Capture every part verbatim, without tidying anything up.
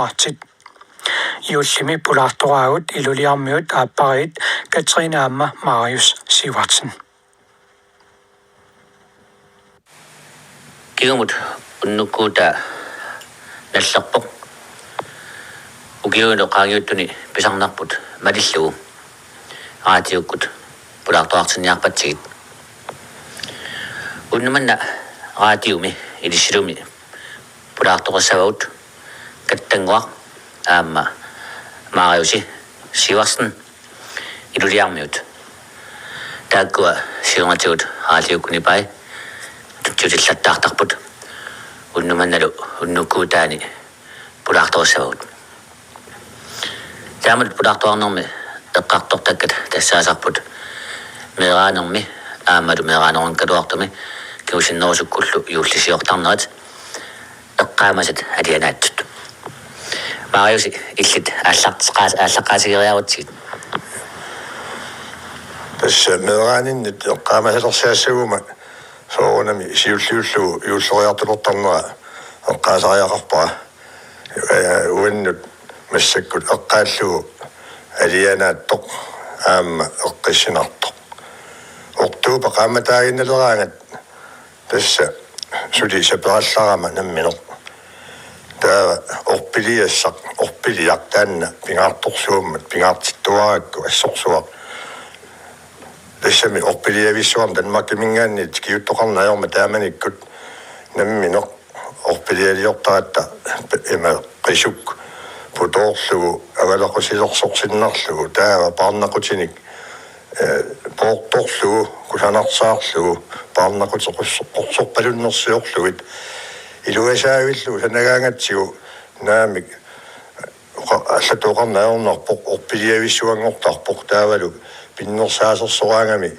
Artit. Juullimi pulaartoraagut Ilulissarmiut aappariit Katrine aamma Marius Sivertsen. Kingumut unnukkuutaa nallerpoq. Ukiuni qaangiuttuni pisarnarput malillugu raatiukkut pulaartoqartinniarpatsigit. Unnuk manna raatiumi ilissilumi pulaartoqassavagut Kattannguaq aamma Mariusi Sivertsen Ilulissarmiut. Taakkua siornatigut raatiukkut nipai tutillattaartarput. Unnuk mannalu unnukkuutaani pulaartoqassavagut. Taamatut pulaartoqarnermi eqqartortakkat tassaasarput meeraanermi aammalu meeraanerunngikkaluartumi kingusinnerusukkullu juullisiortarnerat eqqaamasat alianaatsut. Marius, illit aallarteqaas-, aallaqqaatigeriarutsigit. Tassa meeraaninnit eqqaamasalersiassaguma soorunami siulliullugu juulleriartulertarnera eqqaasariaqarpara. Ee, uannut massakkut eqqaallugu alianaatsoq aamma eqqissinartoq. Oktober qaammataaginnaleraangat tassa suli saperallarama nammineq. Taava orpiliassaq, orpiliaq taanna pingaartorsuummat pingaartittuarakku assorsuaq. Tassami orpiliavissuarnik Danmarkiminngaanniit kiuttoqarneq ajormat taamanikkut nammineq orpilialiortaratta ima qisuk putoorlugu avalequsilersorsinnarlugu taava paarnaqutinik, eh, poortorlugu kusanarsaarlugu paarnaqutequs-, qorsorpalunnersiorlugit iluasaavillugu sanagaangatsigu naamik oqa-, allatut oqarneq ajornarpoq orpiliavissuanngortarpoq taavalu pinnersaasersoraangami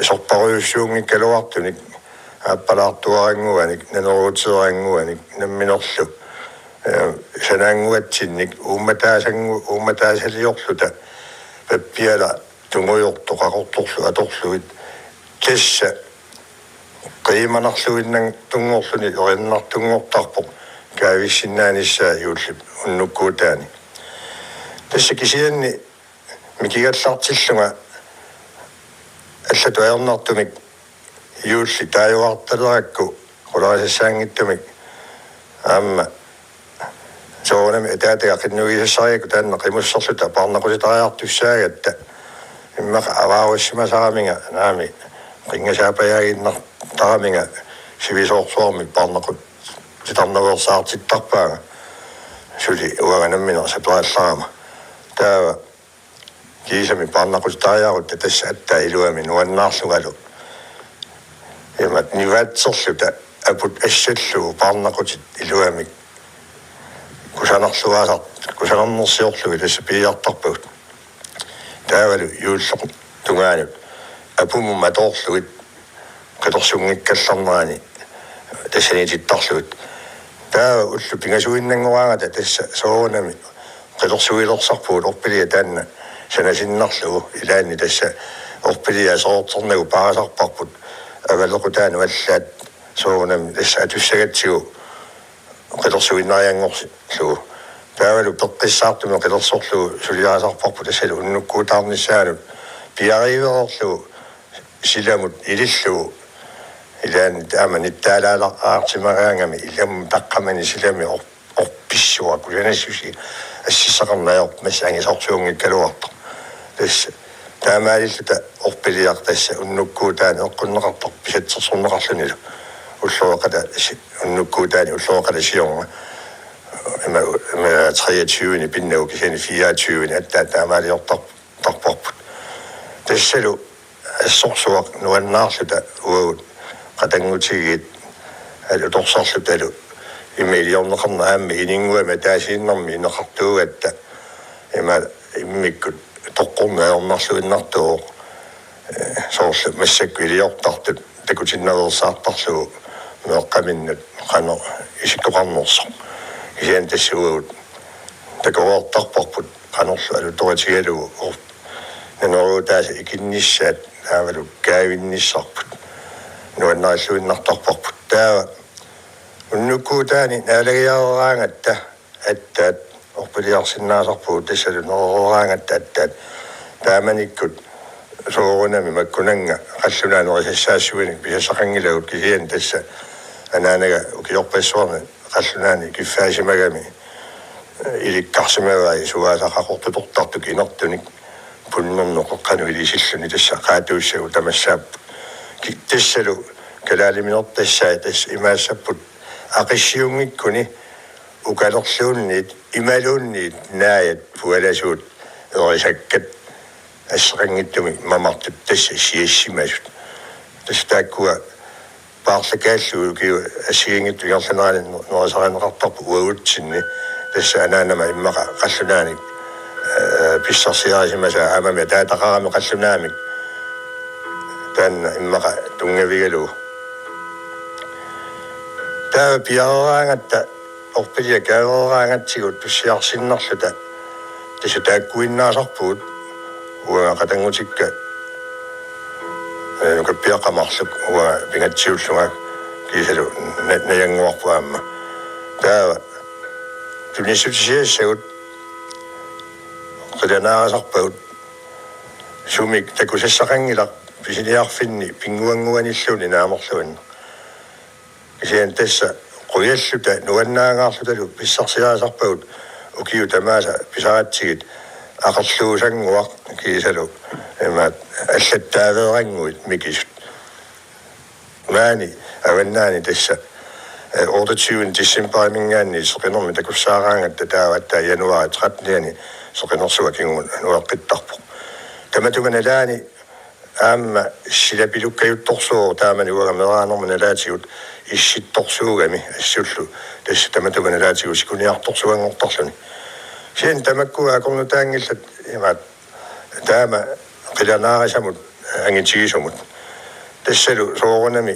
sorparujussuunngikkaluartunik aappalaartuarannguanik naneruuteerannguanik namminerlu, eh, sanaannguatsinnik uummataasangu-, uummataasaliorluta pappiala tungujortoq qaqortorlu atorlugit tassa qiimanarluinnartunngorluni erinartunngortarpoq kaavissinnaanissaa juullip unnukkuutaani. Tassa kisianni mikigallartillunga allatut ajornartumik juulli taajuartalerakku qularisassaanngitsumik aamma soorunami ataataga qinnuigisassarigakkit taanna qimusserluta paarnaqutitariartussaagatta immaqa avaarussimasaraminga naamik qinngasaapajaaginnartaraminga sivisoorsuarmik paarnaqutitarnaveersaartittarpaanga suli uanga nammineq saperallarama. Taava kiisami paarnaqutitariarutta tassa aatsaat iluamik nuannaarlungalu. Imaat nivaatserluta aput assallugu paarnaqutit iluamik kusanarluaasar-, kusanarnersiorlugit tassa piiartarpagut. Taavalu juulleq tungaanut apumut matoorlugit qilersunngikkallarnerani tassaniitittarlugit. Taava ullut pingasuinnanngoraangata tassa soorunami qilersuilersarpugut orpiliaq taanna sanasinnarlugu ilaanni tassa orpiliaq aserorternagu paarisarparput avalequtaanut allaat soorunami tassa atussagatsigu qilersuinnarianngorlugu. Taavalu peqqissaartumik qilersorlugu suliarisarparput tassalu unnukkuutaarnissaanut piariivereerlugu silamut ilillugu. Ilaanni taama nittaalaalaarsimagaangami ilamut taqqamani silami or-, orpissua kusanassusia assissaqarneq ajorpoq massakkut angisoorsuunngikkaluartoq. Tassa taamaalilluta orpiliaq tassa unnukkuutaani eqqunneqartarpoq pisatsersorneqarlunilu. Ulloqeqqata si-, unnukkuutaani ulloqeqqata siorna. Ima, ima treogtyve pinnagu kisianni fireogtyve aatsaat taamaaliortar-, tarparput. Tassalu assorsuaq nuannaarluta uagut qatanngutigiit alutorsarlutalu ima iliorneqarneq aamma ininnguami ataasiinnarmik ineqartuugatta ima immikkut toqqorneq ajornarluinnartuuvoq, eh, soorlu massakkut iliortartut takutinnaveersaartarlugu meeqqaminnut qanoq isikkoqarnersoq. Kisianni tassa uagut takoreertarparput qanorlu alutoritigalugu or-, naneruutaasa ikinnissaat taavalu kaavinnissarput nuannarilluinnartarparput. Taava unnukkuutaani naalagiareeraangatta attaat orpiliarsinnaasarpugut, tassalu nerereeraangatta attaat. Taamanikkut soorunami makkunannga qallunaat nerisassaassuinik pisassaqanngilagut, kisianni tassa anaanaga ukiorpassuarni qallunaani kiffaasimagami ilikkarsimavai suaasaqaqortutortartut inertunik punnerneq qeqqanut ilisilluni, tassa qaatuussagut tamassaapput. Ki-, tassalu kalaaliminertassai tassa imaassapput: Aqissiunngikkuni ukalerluunniit imaluunniit naajat pualasuut erisakkat asseqanngitsumik mamartut tassa siassimasut. Tassa taakkua paarlakaallu ukiut assigiinngitsut ingerlaneranni nerisarineqartarput uagutsinni. Tassa anaanama immaqa qallunaanik, eh, pissarsiarisimasaa aamami ataataqarami qallunaamik. Taanna immaqa tunngavigalugu. Taava piareeraangatta, orpiliaq kaavereeraangatsigu tussiarsinnarluta tassa taakkuinnaasarpugut, uanga qatanngutikka, eh, nukappiaqqat marluk uanga pingatsiullunga kiisalu na-, najannguarput aamma. Taava tunissutisiassagut qilanaarisarpagut sumik takusassaqanngilaq pisiniarfinni pinnguannguanilluunniit naamerluinnaq. Kisianni tassa qujalluta nuannaangaarlutalu pissarsiarisarpagut ukiut tamaasa pisaratsigit aqerluusannguaq kiisalu imaat allattaaveerannguit mikisut. Maani avannaani tassa, eh, otteogtyvende decembarimiingaanniit seqinermik takussaaraangatta taava aatsaat januaarip trettenianni seqinersuaq kingumut nueqqittarpoq. Tamatuma nalaani aamma silapilukkajuttorsuuvoq taamani uanga meeraanerma nalaatigut issittorsuugami assullu tassa tamatuma nalaatigut sikuniartorsuanngortarluni. Kisianni tamakkua akornutaanngillat imaat taama qilanaarisamut angitigisumut. Tassalu soorunami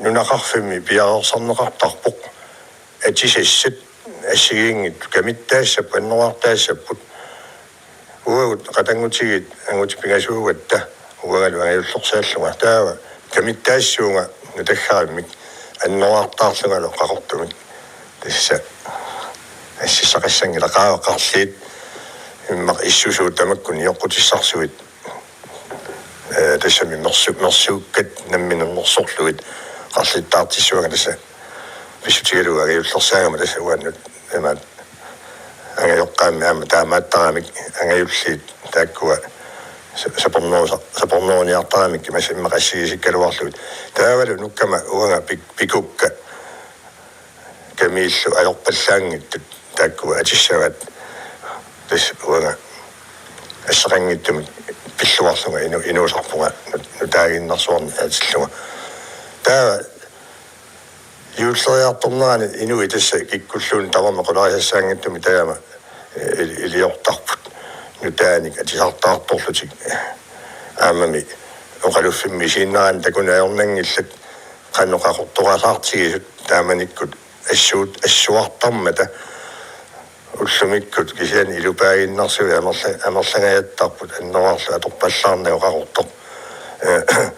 nunaqarfimmi piareersarneqartarpoq atisassat assigiinngitsut kamittaassapput, annoraartaassapput. Uagut qatanngutigiit angutit pingasuugatta uangalu angajullersaallunga. Taava kamittaassuunga nutaggarimmik annoraartaarlungalu Qaqortumik. Tassa assissaqassanngilaq, qaava qarliit immaqa issusuut tamakkua nioqqutissarsuit. Eh, tassami mersu-, mersuukkat nammineq mersorlugit qarlittaartissavakka tassa pissutigalugu angajullersaagama tassa uannut imaat angajoqqaammi aamma taamaattaramik angajulliit taakkua sa-, sapernerusa-, saperneruniartaramik imassaq immaqa assigisikkaluarlugit. Taavalu nukkama uanga pik-, pikukka kamiillu ajorpallaanngitsut taakkua atissavaat. Tassa uanga asseqanngitsumik pilluarlunga inu-, inuusarpunga nut-, nutaaginnarsuarnik atillunga. Taava juulleriartornerani inuit tassa kikkulluunniit tamarmik qularisassaanngitsumik tagama, eh, il-, iliortarput. Nutaanik atisartaartorlutik. Aammami oqaluffimmi isiginnaarani takuneq ajornanngillat qanoq qaqortorasaartigisut taamanikkut assuut-, assuartarmata ullumikkut kisianni ilupaaginnarsuit amerla-, amerlangajattarput annoraarlu atorpallaarnagu Qaqortoq. Eh,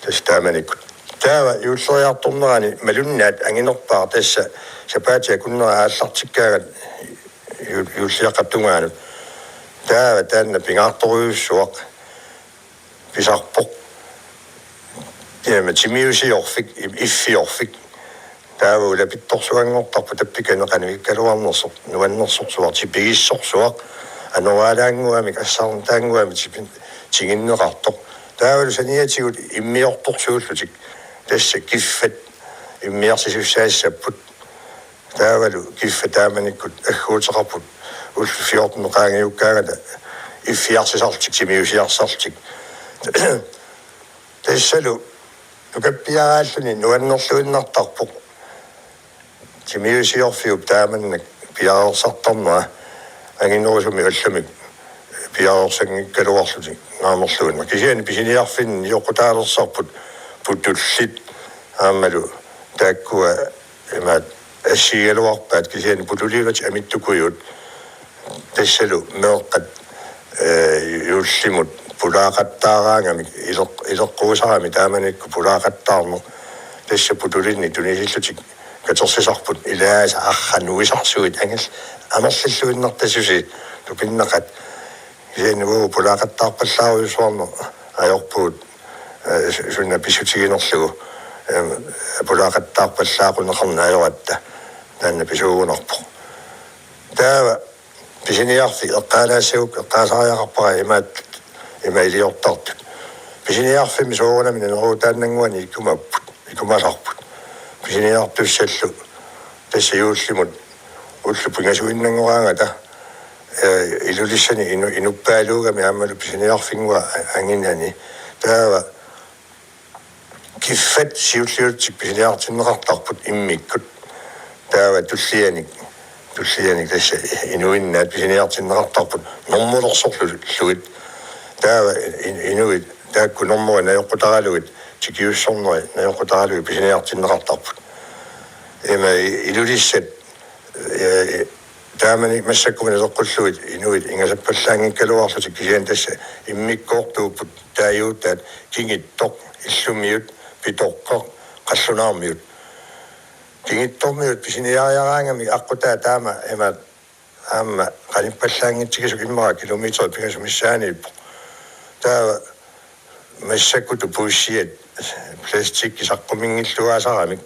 tassa taamanikkut. Taava juulleriartornerani malunnaat anginerpaaq tassa sapaatip akunnera aallartikkaangat ju-, juulliaqqap tungaanut. Taava taanna pingaartorujussuaq pisarpoq. Taama timiusiorfik, i-, iffiorfik. Taava ulapittorsuanngortarpoq tappikani qanoq ikkaluarnersoq, nuannersorsuaq, tipigissorsuaq, anoraalaannguamik, assaarnitaannguamik tipin-, tiginneqartoq. Taavalu saniatigut immiortorsuullutik. Tassa kiffat immiarsisussaassapput. Taavalu kiffat taamanikkut agguuteqarput ullut fjorten qaangiukkaangata iffiarsisarlutik, timiusiarsarlutik. Tassalu nukappiaraalluni nuannerluinnartarpoq timiusiorfiup taamannak piareersartarnera anginerusumik allamik piareersanngikkaluarlutik naamerluinnaq. Kisianni pisiniarfinni nioqqutaalersorput putullit aammalu taakkua imaat assigigaluarpaat, kisianni putuliuatik amitsukujuut. Tassalu meeqqat, eh, juullimut pulaaqattaaraangamik ileq-, ileqquusarami taamanikkut pulaaqattaarneq. Tassa putulinnik tunisillutik Atersisarput ilaasa arra nuisarsuit angil amerlilluinnartasusi tupinnaqaat. Kisianni uagut pulaaqattaarpallaarujussuarneq ajorpugut, eh, su-, suna pissutiginerlugu, eh, pulaaqattaarpallaaquneqarneq ajoratta taanna pisuugunarpoq. Taava pisiniarfik eqqaalaassagukku eqqaasariaqarpara imaat, ima iliortartut. Pisiniarfimmi soorunami naneruutaannannguanik ikumapput, ikumasarput. Pisiniartussallu tassa juullimut ullut pingasuinnanngoraangata, eh, Ilulissani inu-, inuppaaluugami aammalu pisiniarfinnguaq anginani. Taava kiffat siulliullutik pisiniartinneqartarput immikkut. Taava tullianik, tullianik tassa inuinnaat pisiniartinneqartarput normulersorlugit. Taava in-, inuit taakku normuit najoqqutaralugit, tikiussornerit najoqqutaralugit pisiniartinneqartarput. Ima i-, Ilulissat, eh, taamani massakkut naleqqullugit inuit ingasappallaanngikkaluarlutik, kisianni tassa immikkoortuupput taajuutaat Kingittoq, Illumiut, Pitoqqaq, Qallunaarmiut. Kingittormiut pisiniariaraangamik aqqutaa taama ima aamma qanippallaanngitsigisut immaqa kilometerit pingasut missaaniippoq. Taava massakkutut puussiat plastikki saqqumminngilluaasaramik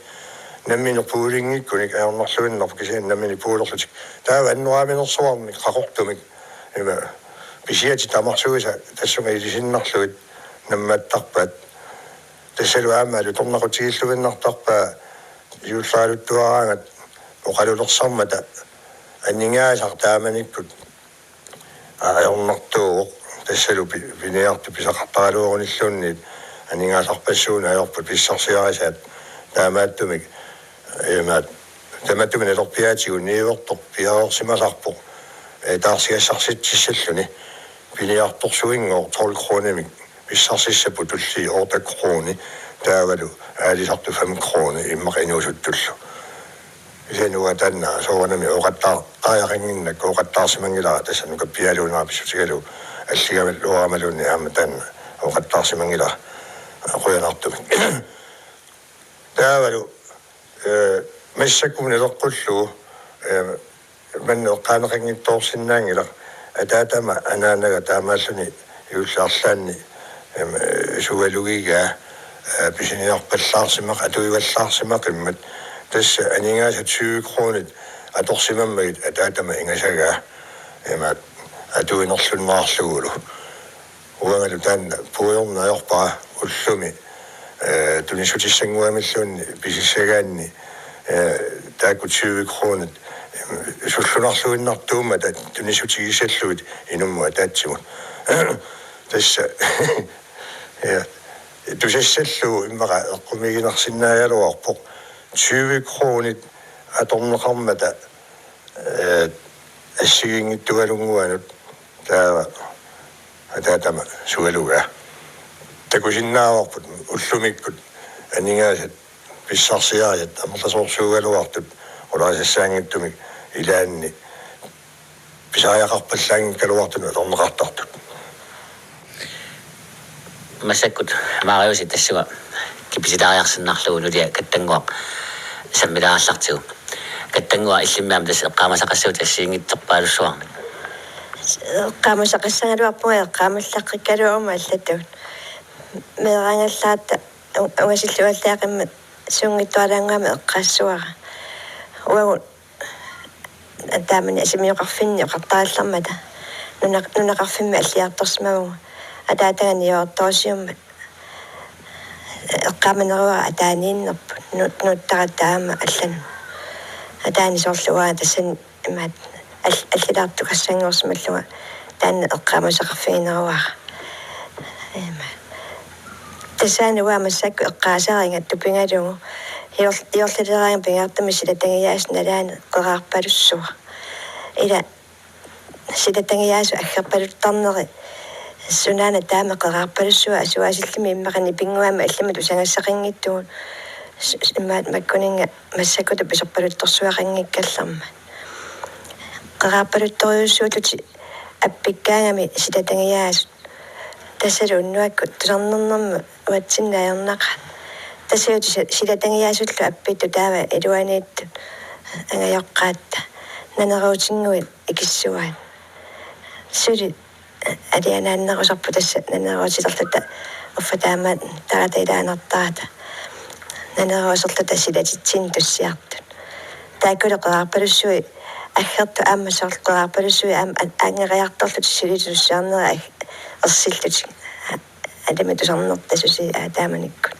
nammineq puulinngikkunik ajornarluinnarpoq, kisianni nammineq puulerlutik. Taava annoraaminersuarmik qaqortumik ima pisiatit tamarsuisa tassunga ilisinnarlugit nammattarpaat. Tassalu aamma alutornaqutigilluinnartarpaa juulleraluttuaraangat oqalulersarmata aningaasaq taamanikkut ajornartuuvoq. Tassalu pi-, piniartut pisaqartaraluarunilluunniit aningaasarpassuuneq ajorput pissarsiarisaat. Taamaattumik imaat, taamaattumik nalerpiaatigut niuertoq piareersimasarpoq, eh, taarsigassarsitsissalluni piniartorsuinngooq tolv kronemik pissarsissapput, tullii otte kroni, taavalu aalisartut fem kroni immaqa inuusuttullu. Kisianni uanga taanna soorunami ooqattaar-, -tariaqannginnakku ooqattaarsimanngilara, tassa nukappialuunera pissutigalugu, alligaluaramaluunniit aamma taanna ooqattaarsimanngilara qujanartumik. Taavalu, eh, massakkut naleqqullugu, eh, manna eqqaaneqanngitsoorsinnaanngilaq, ataatama anaanaga taamaalluni juulli arlaanni, em, eh, sugalugigaa, eh, pisiniarpallaarsimaq-, atuivallaarsimaqimmat, tassa aningaasat tyve kronit atorsimammagit ataatama ingasagaa, imaat, atuinerlunnerarlugulu. Uangalu taanna puigorneq ajorpara ullumi, eh, tunissutissannguamilluunniit pisissagaanni, eh, taakku tyve kronit, eh, sullunarluinnartuummata tunissutigissallugit inummut ataatsimut. Tassa, ja, tusassallugu immaqa eqqumiiginarsinnaagaluarpoq tyve kronit atorneqarmata, eh, assigiinngitsualunnguanut taava ataatama sugalugaa. Takusinnaavarput ullumikkut aningaasat pissarsiarisat amerlasoorsuugaluartut qularisassaanngitsumik ilaanni pisariaqarpallaanngikkaluartunut atorneqartartut. Massakkut Mariusi tassunga kipisilaariarsinnarlugu nulia Kattannguaq sammilaarallartigu. Kattannguaq, illimmi aamma tassa eqqaamasaqassagit assigiinngitsorpaalussuarnik. Eqqaamasaqassagaluarpunga, eqqaamallaqqikkaluaruma allatut. Meeraagallaaratta un-, ungasilluallaaqimmat suunngitsuaraannguamik eqqaassavara. Uagut taamani asimioqarfinni oqartarallarmata nunaq-, nunaqarfimmi alliartorsimavugut. Ataataga niuertorusiummat eqqaamaneruara ataaniinnerput, nu-, nuuttaratta aamma allanut. Ataani soorlu uanga tassani imaat al-, allilaartukassanngoorsimallunga taanna eqqaamasaqarfigineruara. Ima. Tassani uanga massakkut eqqaasariga tupigalugu. Ior-, iorlileraangat pingaartumik silatagiaasut nalaani qeraarpalussuaq. Ila silatagiaasut aggerpaluttarneri sunaana taama qeraarpalussuaq, asuasillumi immaqa nipinnguamik allamut tusagassaqanngitsugut. S-, s-, imaat makkuninnga massakkutut pisorpaluttorsuaqanngikkallarmat. Qeraarpaluttorujussuullutik appikkaangami silatagiaasut. Tassalu unnuakkut tusarnernermut uatsinni ajornaqaat. Tassa silatangiaasullu appittut taava iluaniittut angajoqqaatta naneruutinnguit ikissuaat. Suli alianaannerusarput tassa naneruutilerluta uffa taama taata ilaanartaata. Naneruuserluta silatitsinnut tussiartut. Taakkulu qeqarpalussuit aggertut aamma soorlu qeqarpalussuit aamma an-, anngeriartorlutik sulillu tussiarnerat ag-, ersillutik. Alami tusarnertasusi aa taamanikkut.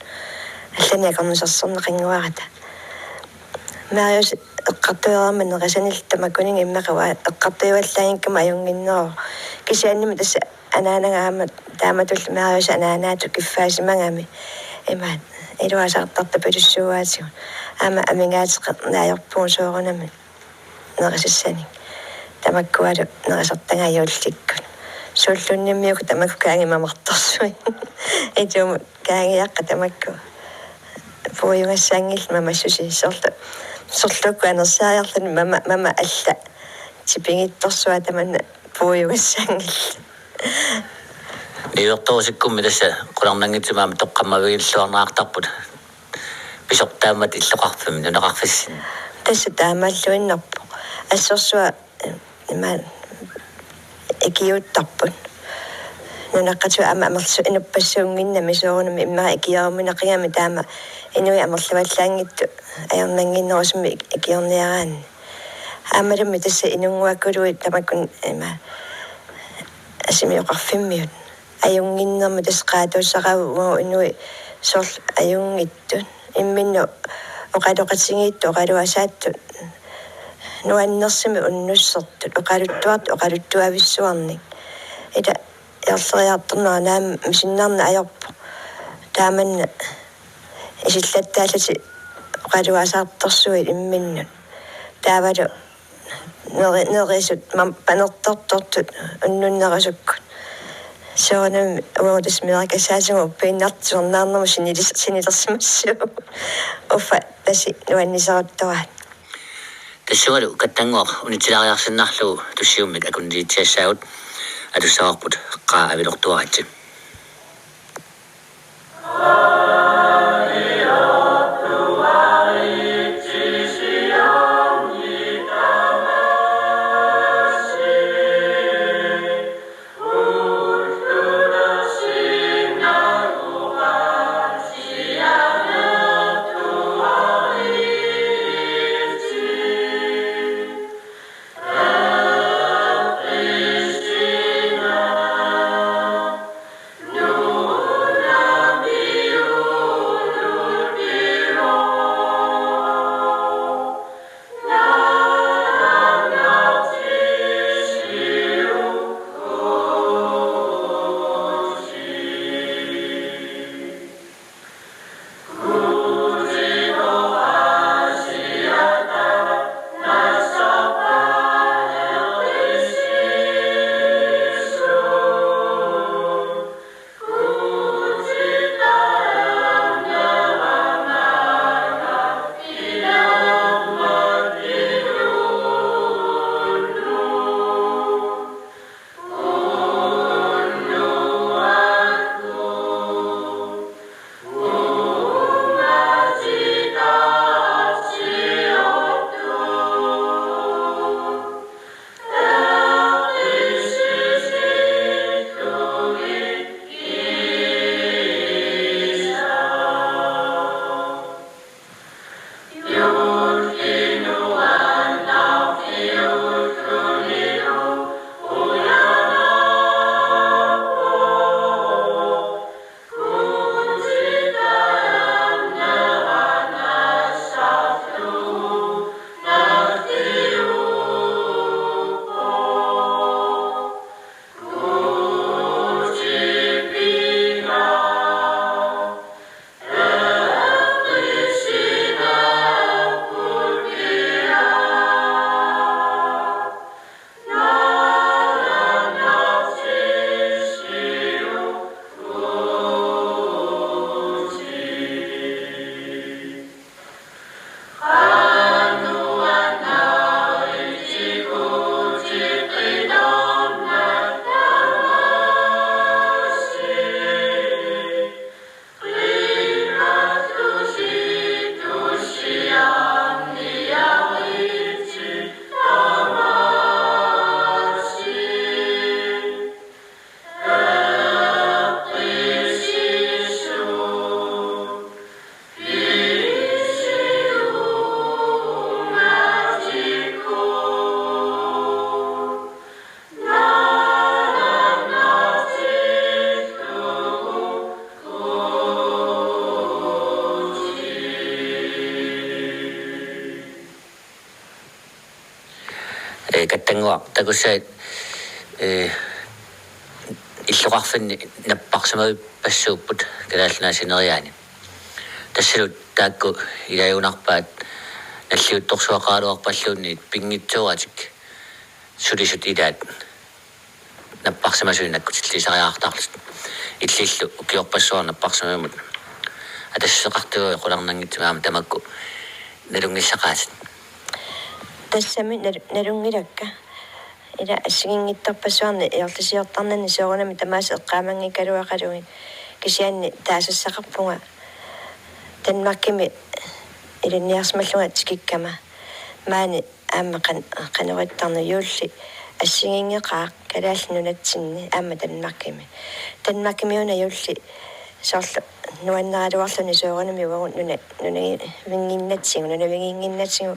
Allanik akornusarsorneqannguarata. Marius eqqartuereermat nerisanillu tamakkununnga immaqa uanga eqqartuivallaanngikkama ajunnginneruvoq. Kisiannimi tassa anaanaga aamma taamatullu Marius anaanaatut kiffaasimagami. Imaat iluasaartartupilussuuaatigut. Aamma amigaateqarneq ajorpugut soorunami nerisassanik. Tamakkualu nerisartagaat juullikkut. Suulluunniimmi uku tamakku kaangi mamartorsuit. Ituumut kaangiaqqat tamakku. Puiugassaanngillat mamassusi soorlu. Soorlu uku anersaariarluni mama, mama alla. Tipigittorsuaq tamanna puiugassaanngillat. Niuertorusikkummi tassa qularnanngitsumik aamma toqqammavigilluarneqartarput. Pisortaammat illoqarfimmi nunaqarfissinni. Tassa taamaalluinnarpoq. Assorsuaq, eh, ima ikiuuttarput. Nunaqqatigut aamma amerlasuut inuppassuunnginnami soorunami immaqa ikioruminaqigami taama inuit amerlavallaanngitsut ajornannginnerusumik ik-, ikiorniaraanni. Aammalumi tassa inunnguakkuluit tamakkua ima asimioqarfimmiut. Ajunnginnermut tassa qaatuussaqavugut inuit soorlu ajunngitsut. Imminnut oqaloqatigiittut oqaluasaattut. Nuannersumik unnussertut oqaluttuartut oqaluttuavissuarnik. Ila erleriartornera naamik misinnarneq ajorpoq. Taamanna isillattaallutik oqaluasaartorsuit imminnut. Taavalu neri-, nerisut mam-, panertortortut unnunnerusukkut. Soorunami uagut tassa meeraqassaatigut uppiinnartoq tusarnaarnermut sinilis-, sinilersimassuugut. Uffa tassa nuanniseruttuaat. Tassungalu Kattannguaq unitsilaariarsinnarlugu Tussiummik akunnilitsiassaagut, atussavarput qaa avilortuaritsi. Ee, Kattannguaq, takussai, ee, illoqarfinni napparsimavippassuupput Kalaallit Nunaata sineriaani. Tassalu taakku ilaajugunarpaat nalliuttorsuaqaraluarpalluunniit pinngitsooratik sulisut ilaat napparsimasuinnakkut tilliisariaqartarlutik. Illillu ukiorpassuarni napparsimavimmut atassuseqartuugaluarlunga qularnanngitsumik aamma tamakku nalunngissaqaatit. Tassami nal-, nalunngilakka. Ila assigiinngitsorpassuarni ajorlisiortarnani soorunami tamaasa eqqaamanngikkaluaqalugit, kisianni taasassaqarpunga Danmarkimi ilinniarsimallunga tikikkama. Maani aamma qan-, qanoq ittarnersoq juulli assigiinngeqaaq Kalaallit Nunatsinni aamma Danmarkimi. Danmarkimi una juulli soorlu nuanneraluarluni soorunami uagut nuna-, nunavinnginnatsigu, nunavinnginnatsigu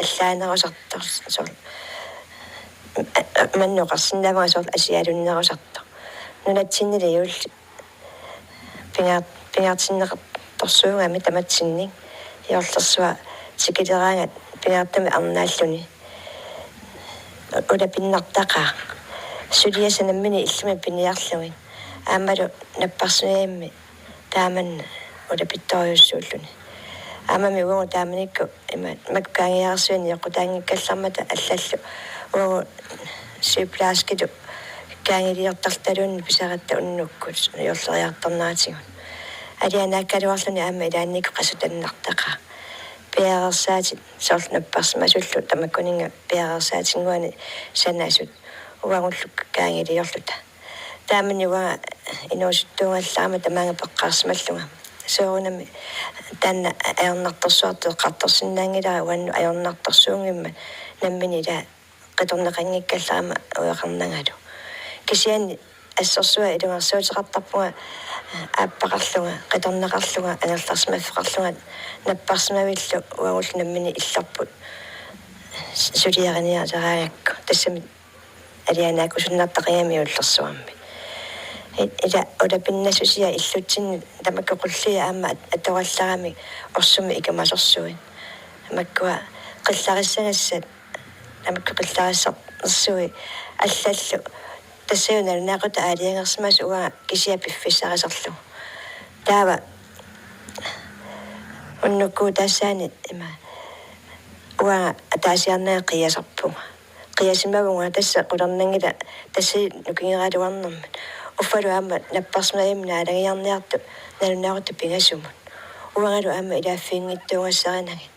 allaanerusartoq soorlu. Manna oqarsinnaavunga soorlu Aasialunnerusartoq. Nunatsinnili juulli pinga-, pingaartinneqartorsuugami tamatsinni, ajorlersuaq tikileraangat pingaartumik arnaalluni. Ulapinnartaqaaq. Suliassat nammineq illumi piniarlugit. Aammalu napparsimavimmi taamanna ulapittorujussuulluni. Aammami uagut taamanikkut ima makku kaangiarsuinik eqqutaanngikkallarmata allallu uagut sygeplejerskilu kaangiliortartaluunniit pisaratta unnukkut ajorleriartorneratigut. Alianaakkaluarluni aamma ilaannikkut qasutannartaqaaq. Piareersaatit soorlu napparsimasullu tamakkuninnga piareersaatinnguanik sanasut uagullu kaangiliorluta. Taamani uanga inuusuttuugallarama tamaanga peqqaarsimallunga. Soorunami taanna ajornartorsuartut eqqartorsinnaanngilara uannut ajornartorsuunngimmat nammineq ila qitornaqanngikkallarama ueqarnangalu. Kisianni assorsuaq ilungersuuteqartarpunga aappaqarlunga, qitornaqarlunga, angerlarsimaffeqarlunga napparsimavillu uagullu nammineq illorput suliariniaraangakku. Tassami alianaakkusunnartaqigami juullersuarmi. I-, ila ulapinnassusia illutsinni tamakku qulliit aamma at-, atorallaramik orsummik ikumasorsuit. Tamakkua qillarissagassat, tamakku qillarissarnersuit allallu. Tassalu nalunaaqutaq aalajangersimasoq uanga kisiat piffissarisarlugu. Taava unnukkuutaassaani ima uanga ataasiarnanga qiasarpunga. Qiasimavunga tassa qularnanngilaq tassa nukingeraluarnermut. Uffalu aamma napparsimavimmi naalagiarniartoq nalunaaqutaq pingasumut. Uangalu aamma ilaaffiginngitsuugassarinagit.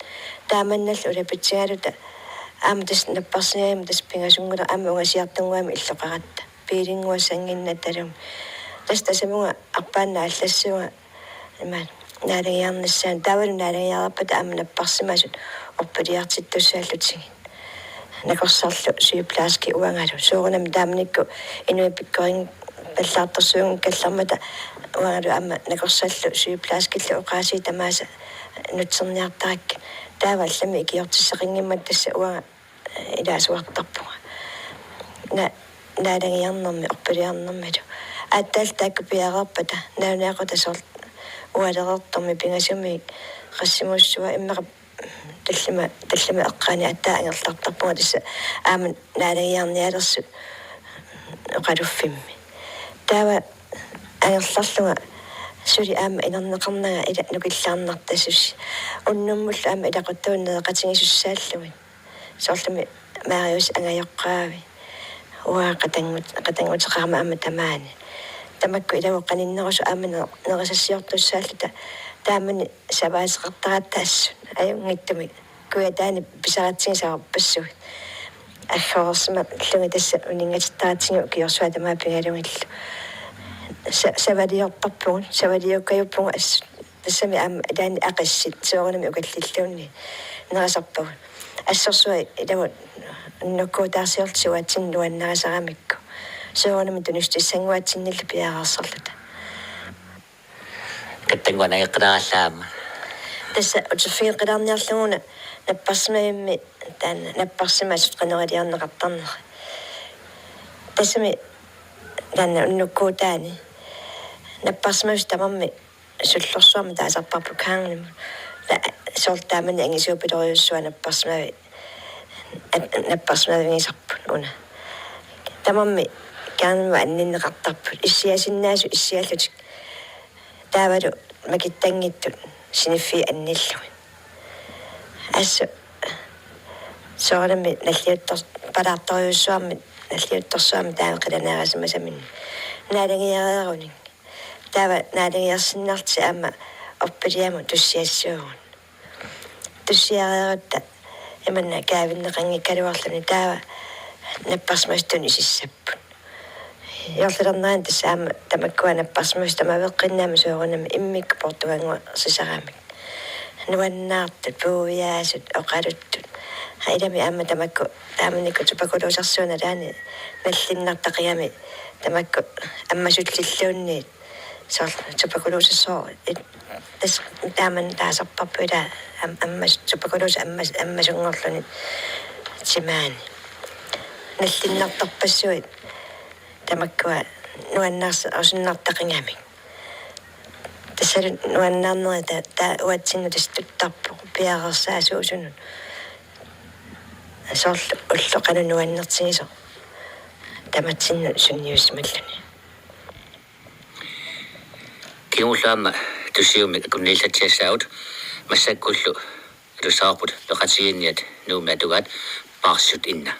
Taamannallu ulapitsigaluta aamma tassa napparsimavimmi tassa pingasunngilaq aamma ungasiartunnguamik illoqaratta. Biilinnguassannginnattalu. Tassa tasamunga arpaannaq aallassuunga ima naalagiarnissaanut, taavalu naalagiarpata aamma napparsimasut orpiliartittussaallutigit. Nakorsarlu sygeplejerski uangalu. Soorunami taamanikkut inuit pikkorinngikkallarmata uangalu aamma nakorsarlu sygeplejerskillu oqaasii tamaasa nutserniartarakkit. Taava allamik ikiortissaqanngimmata tassa uanga ilaasuartarpunga. Na-, naalagiarnermi, orpiliarnermilu. Aatsaat taakku piareerpata, nalunaaqutaq soorlu ualereertormi pingasumik qassimussua immaqa tallima-, tallima eqqaani aatsaat angerlartarpunga tassa aamma naalagiarnialersut oqaluffimmi. Taava angerlarlunga suli aamma inerneqarnanga ila nukillaarnartasusi. Unnummullu aamma ilaquttuuneeqatigisussaallugit. Soorlumi Marius angajoqqaavi. Uanga qatanngut-, qatannguteqarama aamma tamaani. Tamakku ilagut qaninnerusut aamma ner-, nerisassiortussaalluta taamani savaateqartaratta assut. Ajunngitsumik. Kujataani pisaratsigit savarpassuit. Aggoreersimallugit tassa uninngatittaratsigu ukiorsuaq tamaat pigalugillu. Sa-, savaliortarpugut, savaliukkajuppugut assut. Tassami aamma ilaanni aqissit soorunami ukallilluunniit nerisarpagut. Assorsuaq ilagut unnukkuutaarsiorluta suaatsinni nuannarisaramikku. Soorunami tunissutissannguatsinnillu piareersarluta. Kattannguaq, nangeqqilaallaamma. Tassa uterfigeqqilaarniarlugu una napparsimavimmi taanna napparsimasut qanoq iliorneqartarneri. Tassami taanna unnukkuutaani napparsimasut tamarmik sullorsuarmik taasarparput Kaangnimut. La-, soorlu taamani angisuupilorujussuaq napparsimavik At-, napparsimavigisarput una. Tamarmik kaanimut anninneqartarput. Issiasinnaasut issiallutik. Taavalu makittanngitsut siniffiit annillugit. Assut soorunami nalliuttor-, palaartorujussuarmik nalliuttorsuarmik taama qilanaarisimasaminnik. Naalagiareerunik. Taava naalagiarsinnarlutik aamma orpiliamut tussiassuugut. Tussiareerutta imanna kaavinneqanngikkaluarluni taava napparsimasut tunisissapput. Juullilernerani tassa aamma tamakkua napparsimasut tamaveqqinnaammat soorunami immikkut poortuanngusisaramik. Nuannaartut, puuiaasut, oqaluttut. Ilami aamma tamakku taamanikkut tuberkulosersuup nalaani nallinnartaqigami tamakku ammasullilluunniit. Soorlu tuberkulosersooq it-, tassa taamani taasarparput ila am-, ammas-, tuberkulose ammas-, ammasunngorluni timaani. Nallinnartarpassuit tamakkua nuannaarsi-, osunnartaqigamik. Tassalu nuannaarneri ta-, taava uatsinnut tassa tuttarpoq piareersaasuusunut. Soorlu ulloq qanoq nuannertigisoq tamatsinnut sunniussimalluni. Kingullermi tussiummik akunniillatsiassaagut massakkullu atussavarput peqatigiinniat Nuummi atugaat Paarsisut inna.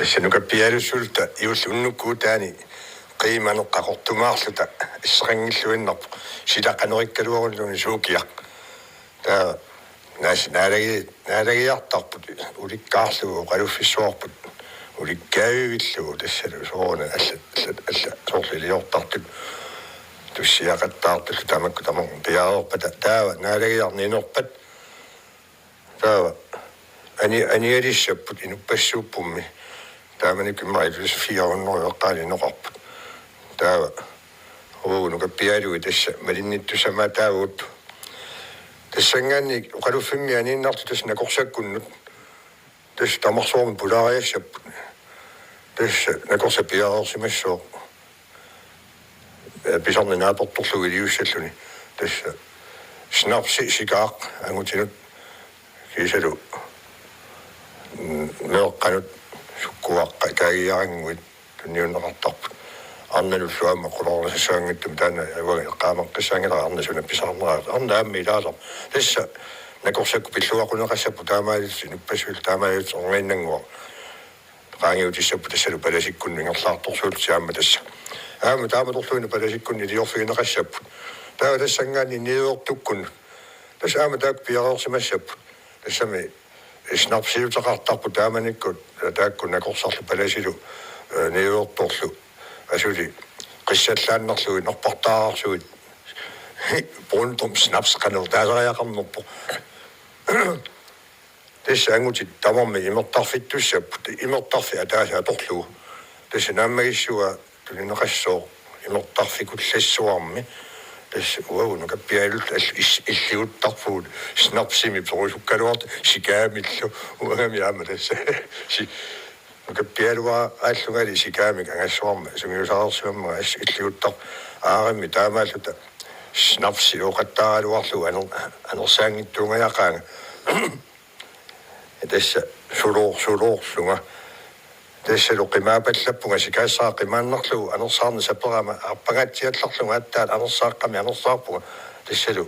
Tassa nukappialussuulluta juulli unnukkut utaani qiimaneq qaqortumaarluta asseqanngilluinnarpoq, silaqanerikkaluarulluunniit suukiaq. Taava naas-, naalagi-, naalagiartarput ulikkaarlugu oqaluffissuarput ulikkaavillugu tassalu soorunami alla, alla, alla soorlu iliortartut tussiaqattaartullu tamakku tamarmik piareerpata taava naalagiarniinerpat taava ani-, anialissapput inuppassuuppummi. Taamanikkut immaqa ilusi fire hundrede eqqaalineqarput. Taava uagut nukappialui tassa malinnittussamaataavugut. Tassanngaanniit oqaluffimmi aniinnartut tassa nakorsakkunnut. Tassa tamarsuarmi pulaariassapput. Tassa nakorsat piareersimassooq. Pisarneq naapertorlugu iliussalluni. Tassa snapsi sikaaq angutinut kiisalu meeqqanut sukkuaqqat kaagiarannguit tunniunneqartarput. Arnanullu aamma qulaarnassaanngitsumik taanna uanga eqqaamaqqissaanngilara arnaq suna pisarnera. Arnaq aamma ilaasaq. Tassa nakorsakkut pilluaqquneqassapput taamaalillutik inuppassuillu taamaalillutik orniinnannguaq. Qaangiutissapput tassalu palasikkunnut ingerlaartorsuullutik aamma tassa. Aamma taamatorluinnaq palasikkunnut iliorfigineqassapput. Taava tassanngaanniit niuertukkunnut. Tassa aamma taakku piareersimassapput. Tassami snapsiuteqartarput taamanikkut taakku nakorsarlu palasilu niuertorlu. Asuli qissallaannarlugit norpartaararsuit. Brøndum Snaps qanoq taasariaqarnerpoq. Tassa angutit tamarmik imertarfittussapput, imertarfik ataaseq atorlugu. Tassa naammagissuaq tunineqassooq imertarfikullassuarmi. Tassa uagut nukappialuit all- is- illiguttarpugut snapsimi perusukkaluartoq sikaamillu uangami aamma tassa. Si- nukappialuaraallungali sikaamik angassuarma sungiusareersimammagu assut illiguttarpoq aarimmi taamaalluta snapsi ooqattaaraluarlugu aner- anersaanngitsuungajaqaanga. Tassa suloor- suloorlunga. Tassalu qimaapallappunga sikaassara qimaannarlugu anersaarneq saperama arpangaatsiallarlunga aatsaat anersaaqqamik anersaarpunga. Tassalu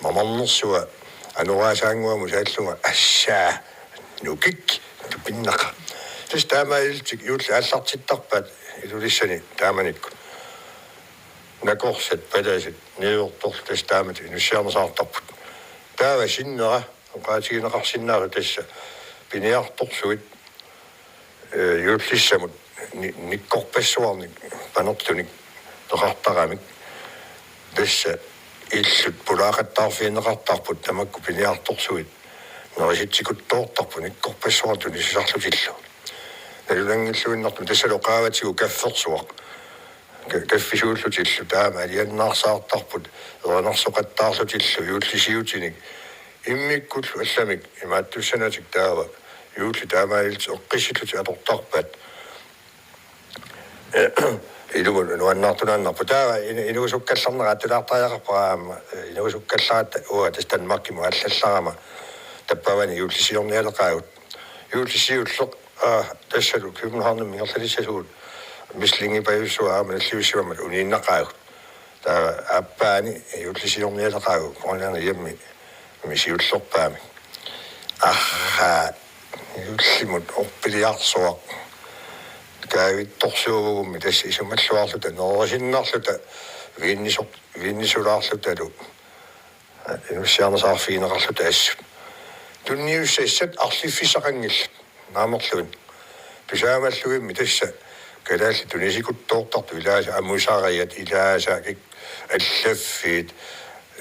mamarnersua anoraasaannguamut saallunga assaa nukik tupinnaqa. Tassa taamaalillutik juulli aallartittarpaat Ilulissani taamanikkut. Nakorsat palasit niuertorlu tassa taamatut inussiarnersaartarput. Taava sinnera oqaatigineqarsinnaasoq tassa piniartorsuit juullissamut ni- nikkorpassuarnik panertunik peqartaramik. Tassa illut pulaaqattaarfigineqartarput tamakku piniartorsuit nerisitsikuttoortarput nikkorpassuarnik tunisisarlutillu. Nalunanngilluinnartumik tassalu qaavatigut kaffersuaq. Ka- kaffisuullutillu taama aliannaarsaartarput erinarsoqattaarlutillu juullisiutinik. Immikkullu allamik imaattussanatik taava juulli taamaalillutik eqqissillutik atortarpaat. Ilumut nuannaartunaannarpoq. Taava in- inuusukkallarnera attulaartariaqarpara aamma inuusukkallarata uanga tassa Danmarkimut aallallarama tappavani juullisiornialeqaagut. Juullisiulleq aa tassalu Københavnimi ingerlalissasugut Michelingipajussuaq aamma nalliussimammat uniinnaqaagut. Taava aappaani juullisiornialeqaagut Grønlandi hjemme misiullerpaami. Arraa juullimut orpiliarsuaq kaavittorsuugummi tassa isumalluarluta nerisinnarluta viinnisoq- viinnisulaarlutalu inussiarnersaarfigineqarluta assut. Tunniussassat arliffissaqanngillat naamerluinnaq. Tusaamallugimmi tassa kalaallit tunisikuttoortartut ilaasa amusariat ilaasa kik- allaffiit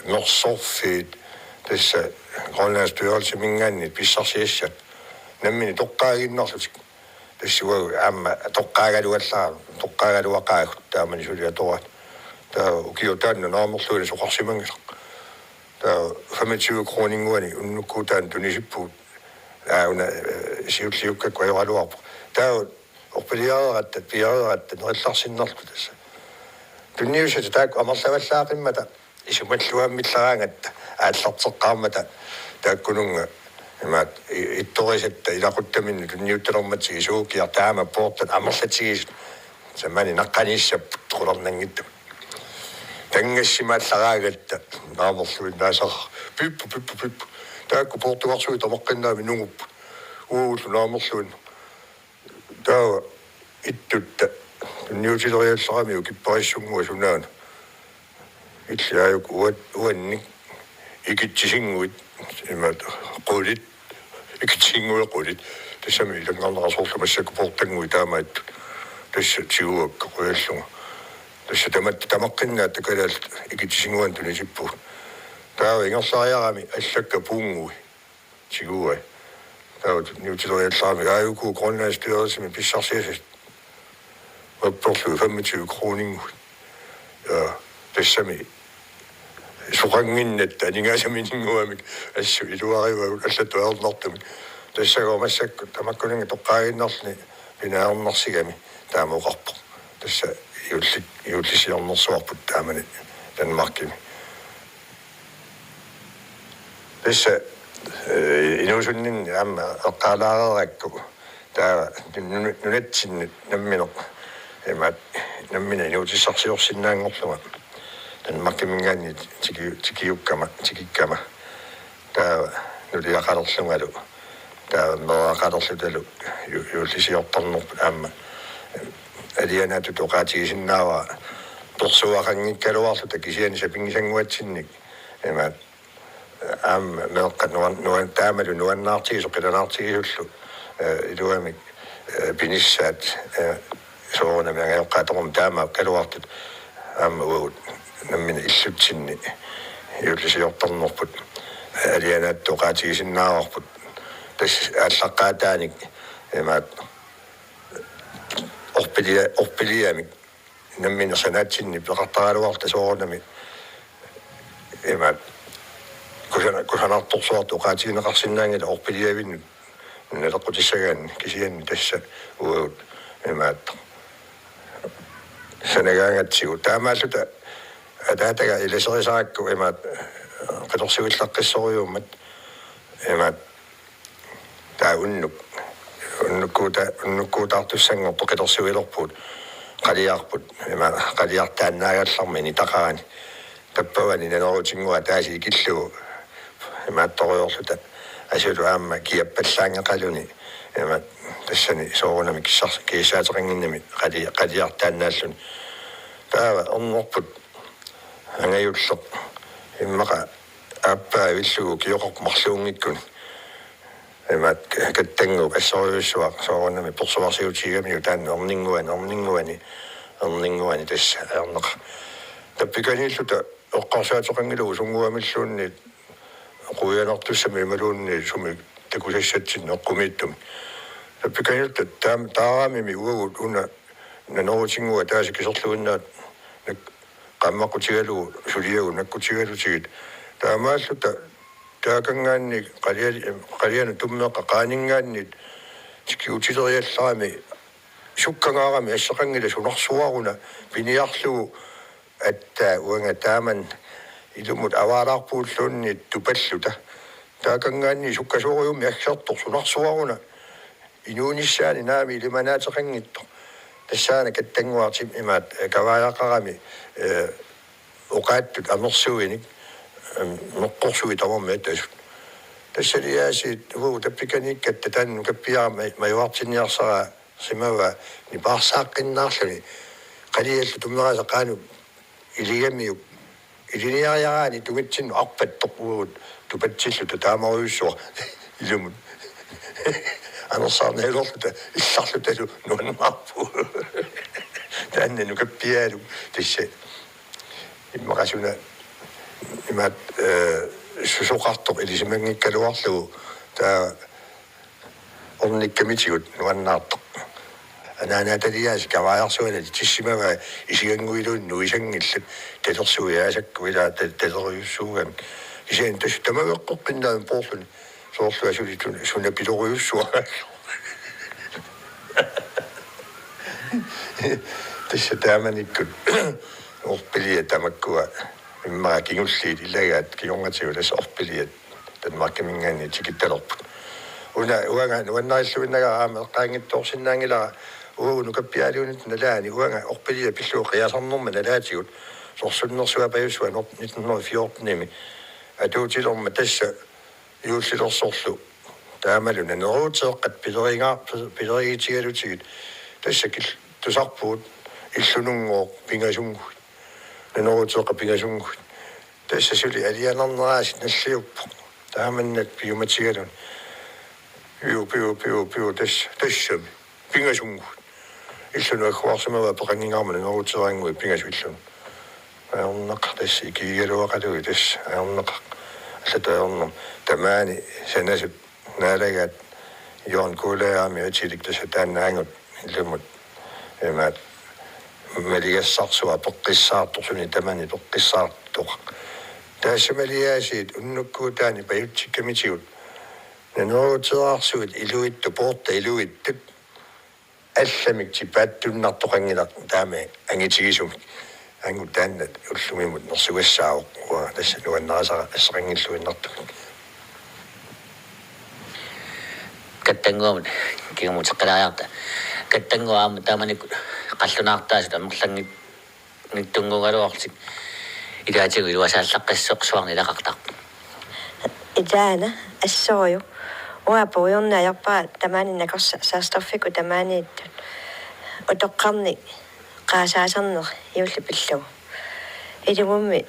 mersorfiit tassa Grønlands Styrelseminngaanniit pissarsiassat namminneq toqqaaginnarlutik. Tassa uagut aamma toqqaagaluallara- toqqaagaluaqaagut taamani suli atoraat. Taava ukioq taanna naamerluinnaq soqarsimanngilaq. Taava femogtyve kroninnguanik unnukkut taanna tunisippugut. Aa una siulliukkakku ajoraluarpoq. Taava orpiliareeratta piareeratta nerillarsinnarluta tassa. Tunniussat taakku amerlavallaaqimmata isumalluaammillaraangatta aallarteqqaarmata taakkununnga imaat i- ittorisatta ilaquttaminnut tunniuttalermatsigit suukiaq taama poortat amerlatigisut samani naqqaniissapput qularnanngittumik. Tanngassimaallaraangatta naamerluinnaasara pippu pippu pippu taakku poortugarsuit tamakkinnaami nungupput uagullu naamerluinnaq. Taava ittutta tunniutileriallarami ukipparissunnguaq sunaana. Illit aajuku uat- uannik ikitsisinnguit imaat qulit ikitsisinnguit qulit tassami ilanngarneqarsoorlu massakkut poortannguit taamaattut. Tassa tiguakka qujallunga. Tassa tamatta tamaqqinnaat takalaallit ikitsisinnguanut tunisippugut. Taava ingerlariarami allakkat puunngui. Tiguai. Taava tunniutileriallarami aajuku Grønlands Styrelsemi pissarsiassat. Apperlugit femogtyve kroninnguit. Ja, tassami soqannginnatta aningaasamininnguamik assut iluarivagut allatut ajornartumik. Tassagooq massakkut tamakkuninnga toqqaaginnarluni pinaarnersigami taama oqarpoq. Tassa juulli-, juullisiornersuarput taamani Danmarkimi. Tassa, eh, inuusunninni aamma eqqaalaareerakku taava nunu-, nunatsinni nammineq imaat nammineq inuutissarsiorsinnaanngorlunga Danmarkiminngaanniit tiki-, tikiukkama, tikikkama. Taava nuliaqalerlungalu, taava meeraqalerlutalu ju-, juullisiortarnerput aamma alianaatsutut oqaatigisinnaavara persuaqanngikkaluarluta kisianni sapinngisannguatsinnik imaat aamma meeqqat nuan-, nuan-, taamalu nuannaartigisoq qilanaartigisullu, eh, iluamik, eh, pinissaat, eh, soorunami angajoqqaat tamarmik taamaakkaluartut aamma uagut nammineq illutsinni juullisiortarnerput, eh, alianaatsutut oqaatigisinnaavarput tassa aallaqqaataanik imaat orpilia-, orpiliamik nammineq sanaatsinni peqartaraluarluta soorunami imaat kusana-, kusanartorsuartut oqaatigineqarsinnaanngilaq orpiliavinnut naleqqutissagaanni kisianni tassa uagut imaat sanagaangatsigu. Taamaalluta ataataga ilaserisarakku imaat qitorsuillaqqissorujuummat imaat taava unnuk. Unnukkuuta-, unnukkuutaartussanngorput qitorsuilerpugut qaliarput, ima qaliartaannaagallarmat initaqarani. Tappavani naneruutinnguaq taasiikillugu imaattorujoorluta asulu aamma kiappallaanngeqaluni. Ima tassani soorunami kissars-, kissaateqannginnami qali-, qaliartaannaalluni. Taava ernerput angajulleq immaqa aappaa ivillugu kioqarpoq marluunngikkuni. Imaat kattannguup assorujussuaq soorunami persuarsiutigigamiuk taanna erninnguani, erninnguani, erninnguani tassa ajornaqaaq. Tappikaniilluta eqqarsaateqanngilagut sunnguamilluunniit quianartussamik imaluunniit sumik takusassatsinnik eqqumiitsumik. Tappikaniilluta taam-, taaramimi uagut una naneruutinnguaq taasikiserluinnaat nak-, qaammaqutigalugu suliagut nakkutigalutigit. Taamaalluta taakanngaanniit qaliali-, qalianut tummeqqap qaaninngaanniit tikiutileriallarami sukkangaarami asseqanngilaq sunarsuaruna piniarlugu aatsaat uanga taamanna ilumut avaalaarpugulluunniit tupalluta. Taakanngaanniit sukkasuurujummik assertoq sunarsuaruna inuunissaani naamik ilimanaateqanngitsoq. Tassaana kattannguaq imaat, eh, kavaajaqarami, eh, oqaatsut amersuinik, eh, meqqorsuit tamarmik atasut. Tassanilu aasiit uagut tappikaniikkatta taanna nukappiarama majuartinniarsarasimavaa nipaarsaaqqinnaarluni. Qaliallu tummerasaq qaanut iligamiuk. Ilinniariaraanni tungitsinnut arpattoq uagut tupatsilluta taamarujussuaq ilumut. Anersaarnialerluta illarlutalu nuannaarpugut. Taanna nukappiaralugit tassa. Immaqa suna imaat, eh, susoqartoq ilisimanngikkaluarlugu taava ornikkamitigut nuannaartoq. Anaanaataliaasiit kavaajarsuanani tissimavai isigannguiluunniit nuisanngillat talersuiaasakku ilaa ta-, talerujussuugami. Kisianni tassa tamaveqqoqqinnaami poorluni soorlu asuli tun-, suna pilorujussuaq. Tassa taamanikkut orpiliat tamakkua immaqa kingulliit ilagaat kingornatigut tassa orpiliat Danmarkiminngaanniit tikittalerput. Una uanga nuannarilluinnagara aamma eqqaanngitsoorsinnaanngilara uagut nukappiaraliunit nalaani uanga orpiliat pillugu qiasarnerma nalaatigut sorsunnersuaq pajussuaq nitten hundrede fjortenimi atuutilermat tassa juullilersorlu. Taamalu naneruuteeqqat pileriga-, pi-, pilerigitigalutigit tassa kil-, tusarpugut illununngooq pingasunnguit. Naneruuteeqqat pingasunnguit. Tassa suli alianarnera aasiit nalliuppoq. Taamannat piumatigaluni. Piu, piu, piu, piu, tassa, tassami. Pingasunnguit. Illunut agguarsimavaa peqanngingaarmat naneruuteerannguit pingasut illunut. Ajornaqaaq tassa ikigigaluaqalugit tassa. Ajornaqaaq. Allatut ajornermut. Tamaani sanasut naalagaat Jørgen Kuulajammi atilik tassa taannaagut ilumut. Imaat maligassarsuaq peqqissaartoq suni tamani peqqissaartoq. Tassa maligaasiit unnukkuutaani pajutsikkamitigut. Naneruuteerarsuit iluittut poortat iluittut. Allamik tipaattuinnartoqanngilaq taama angitigisumik. Angut taanna ullumimut nersugassaavoq, uanga tassa nuannarisara assaqanngilluinnartumik. Kattannguamut kingumut eqqaalaariarta. Kattannguaq aamma taamanikkut qallunaartaasut amerlanngit- -nngittunnguugaluarlutik ilaatigut iluasaallaqqissorsuarnik ilaqartarpoq. Ilaana assorujuk. Uanga puigorneq ajorpara tamaani nakorsa-, Saxdorfikkut tamaaniittut. Utoqqarnik qaasaasarneq juullip pillugu. Ilumummi,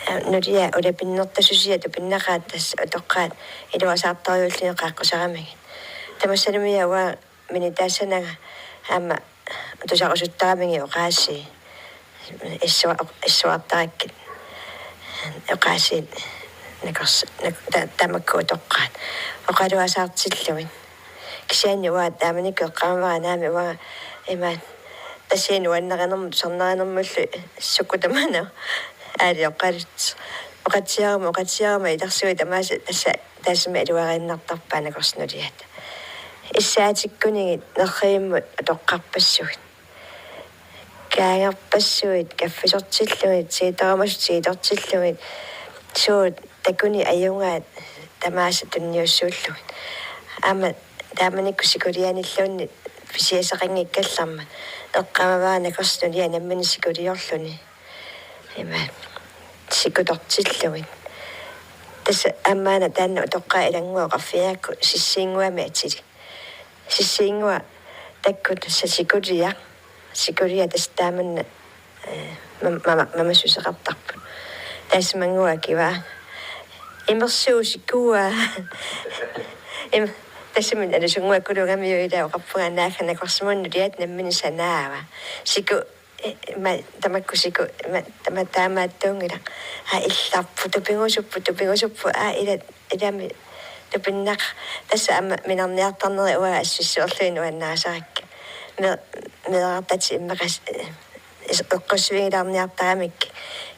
eh, nuliat ulapinnertasusiat tupinnaqaat, tassa utoqqaat iluasaartorujuullugit qaaqqusaramigit. Tamassanumiaa uanga minitaassananga aamma tusarusuttaramikkit oqaasii. Issua-, issuartarakkit oqaasii nakors-, nak-, ta-, tamakku utoqqaat oqaluasaartillugit. Kisianni uanga taamanikkut eqqaamavara naamik uanga ima tassa nuannarinermut tusarnarinermullu sukkut tamanut aali oqalut. Oqatsiarama, oqatsiarama ilarsuit tamaasa tassa taassuma iluariinnartarpaat nakorsaat nuliat. Issaatikkunigit nerrivimmut utoqqarpassuit. Kaangerpassuit, kaffisortillugit, tiitoramasut tiitortillugit, suut takuneq ajugaat tamaasa tunniussuullugit. Aamma taamanikkut sikulianilluunniit pisiassaqanngikkallarmat eqqaamavara nakorsaat nuliat namminneq sikuliorluni. Ima sikutortillugit. Tassa aamma una taanna utoqqaat ilannguat oqarfigaakku sissiinnguamik atilik. Sissiinnguaq taakku tassa sikuliaq. Sikuliaq tassa taamanna, eh, mam-, mama-, mamassuseqartarput. Taassimannguaq akivaa: Imersuusikua. Im-, tassami alusunnguakkuluugamiuk ilaa oqarpunga naagga nakorsimagunik nuliat namminneq sanaava. Siku- Eh, ma-, tamakku siku-, ma-, tama-, taamaattuunngilaq. Aa, illarput, tupigusupput, tupigusupput, aa, ila-, ilami tupinnaq. Tassa aamma minarniartarneri uanga assissuerlugit nuannarisarakkit. Me-, meerartatik immaqa s-, eh, is-, eqqussuigilaarniartaramik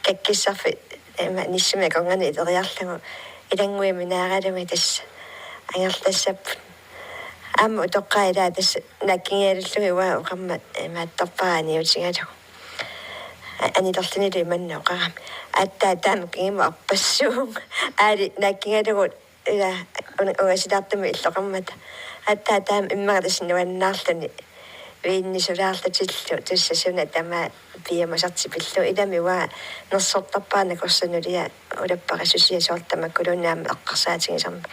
kakkissarfik, eh, ma-, nissumik akornanni ileriarlugu ilannguit minaaralugit tassa angerlassapput. Aamma utoqqaat ilaat tassa naakkigigalugit uanga oqarmat, eh, imaattorpara aniutigalugu. A-, anilerlunilu imannak oqarami: Aatsaat taama kingumut arpassuunga. Aali naakkigalugu ila un-, ungasilaartumik illoqarmata. Aatsaat taama immaqa tassa nuannaarluni. Viinnisulaarlutillu tassa suna tamaat piumasartipillugu. Ilami uanga nersortarpara nakorsaat nuliat ulappassusia soorlu tamakkuluunniit aamma eqqarsaatigisarmata.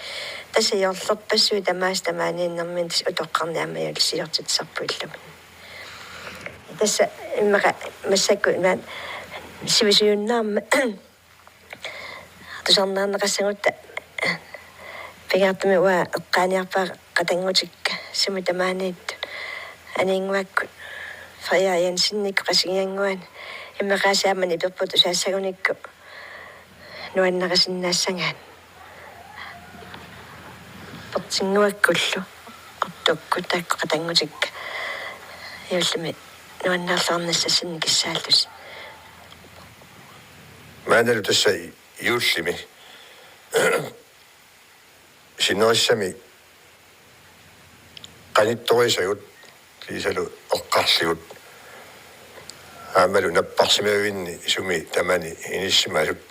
Tassa juullerpassuit tamaasa tamaaniinnerminni tassa utoqqarnik aamma juullisiortitsisarput illumi. Tassa immaqa massakkut imaat sivisuunnaarmat tusarnaarneqassagutta pingaartumik uanga eqqaaniarpara qatanngutikka sumi tamaaniittut. Aniinnguakkut Frederik Jensenikkut Qasigiannguani. Immaqaasiit aamma niperput tusaassagunikku nuannarisinnaassagaat. Pertinnguakkullu quttukkut taakku qatanngutikka. Juullimi nuannaarluarnissassinnik kissaallusi. Maannalu tassa juullimi sinerissami qanittorisagut kiisalu eqqarligut. Aammalu napparsimavinni sumi tamani inissimasut.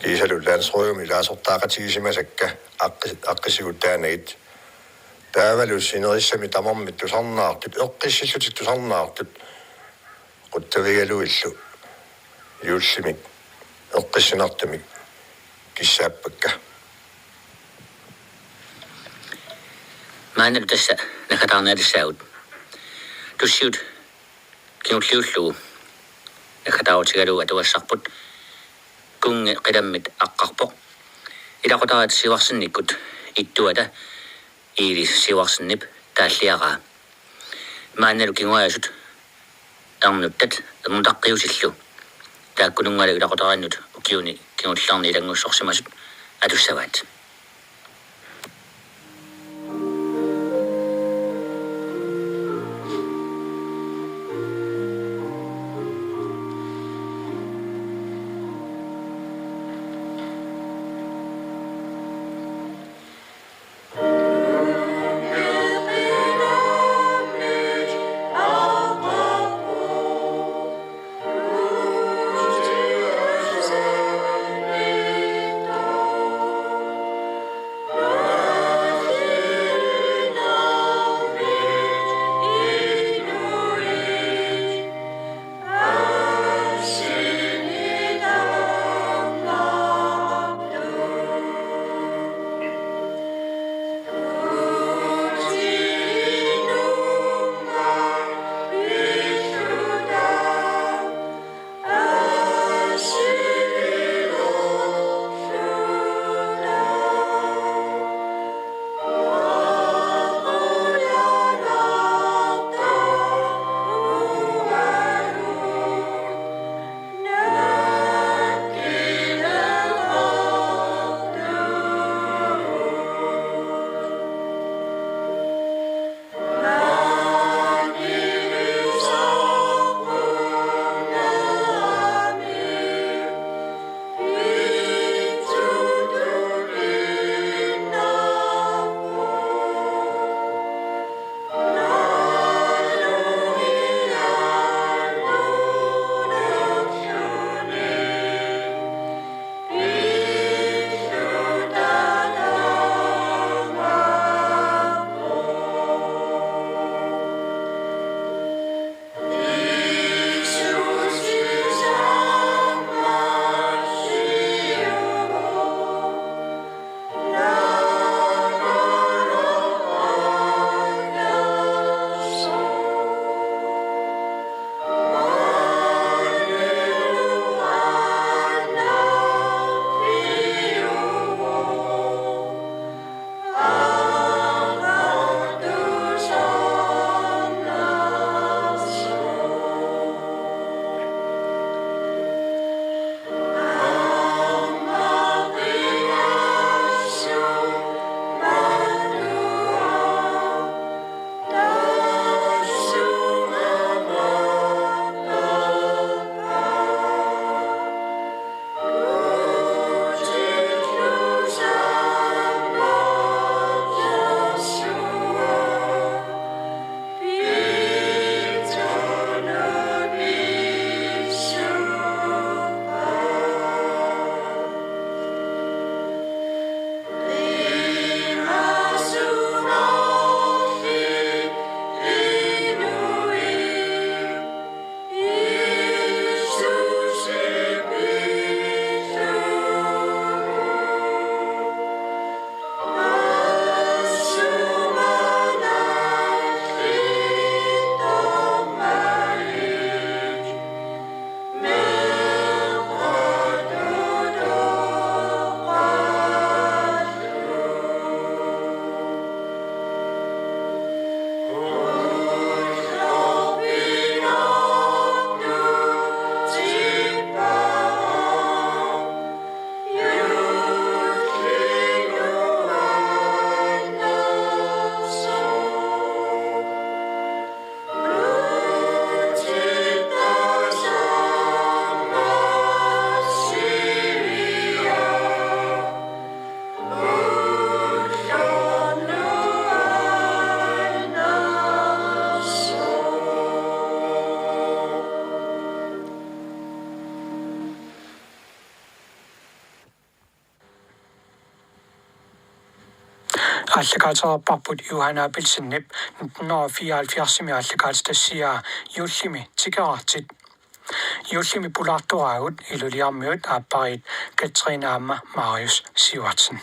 Kiisalu landsrådimi ilaasortaaqatigisimasakka aqqi-, aqqisigut taanagit. Taavalu sinerissami tamarmik tusarnaartut, eqqissillutik tusarnaartut, qutsavigalugillu juullimik eqqissinartumik kissaappakka. Maannalu tassa naggataarnialissaagut. Tussiut kingulliullugu naggataarutigalugu atugassarput kunngi qilammit aqqarpoq. Ilaqutariit Sivertsenikkut ittuata Iilis Sivertsenip taalliaraa. Maannalu kinguaasut ernuttat ernutaqqiutillu taakkununngalu ilaqutariinnut ukiuni kingullerni ilanngussorsimasut atussavaat. Aallakaatereerparput Johan Abelsenip nitten hundrede og fireoghalvfjerdsimi aallakaatitassiaa Juullimi tikeraartit. Juullimi pulaartoraagut Ilulissarmiut aappariit Katrine aamma Marius Sivertsen.